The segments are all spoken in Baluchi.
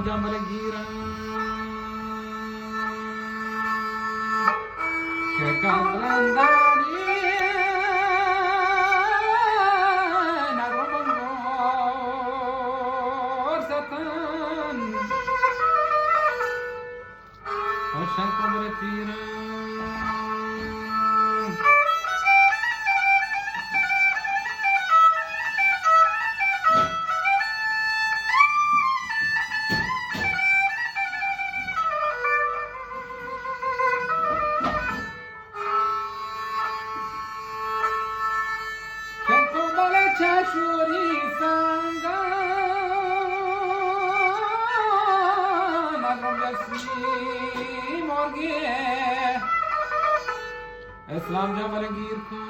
جمل گیران کہ کمرندانی نرم انگور زتن و شنکو بر تیران. چنکو بلے چہ شوری سنگاں مردم رسی مرگے اسلام جمل گیر کن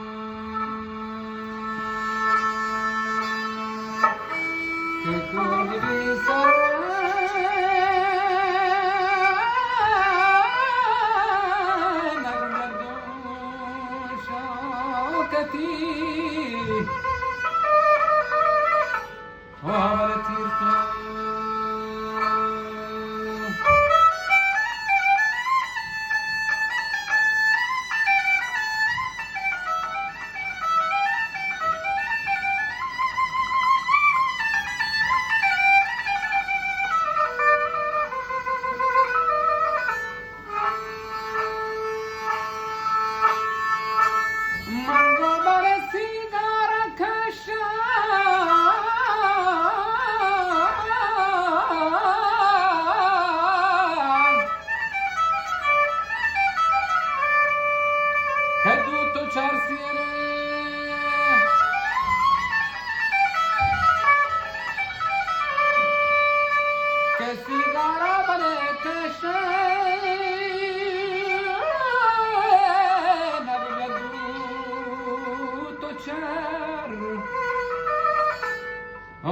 کہ کور بی سر نرم گردن شوکتی و ہمل تیر کن. من گوں بر سیگار کشاں کہ دو تو چار سیرے کہ سیگارا بلے کشاں نرم دو تو چار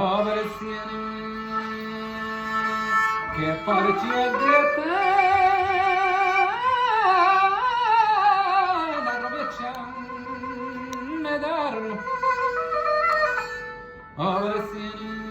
آبرسیانی کہ پرچی دیتا نرم چم در آبرسیانی.